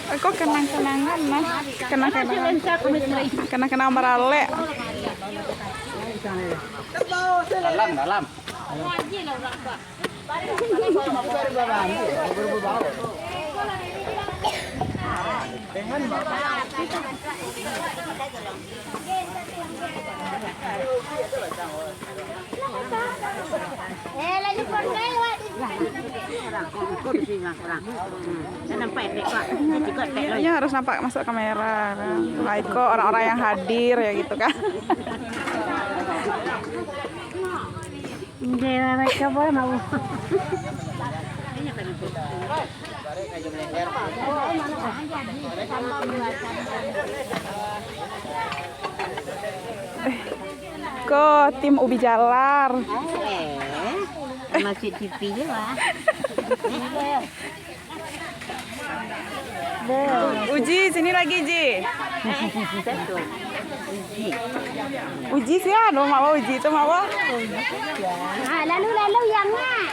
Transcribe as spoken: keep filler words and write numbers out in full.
Ako kenang-kenangan, nah. Kenang-kenangan. Kenang-kenangan baralek. Dalam, dalam. Kayaknya harus nampak masuk kamera, kan. Lah, iko orang-orang yang hadir, ya, gitu, kan. Ko tim ubi jalar. Eh, masuk T V je, Wak. Uji, sini lagi, Ji. Uji. Uji sia, no, Mak Wa, Uji tu, Mak Wa. Ah, lalu, lalu, yang nak.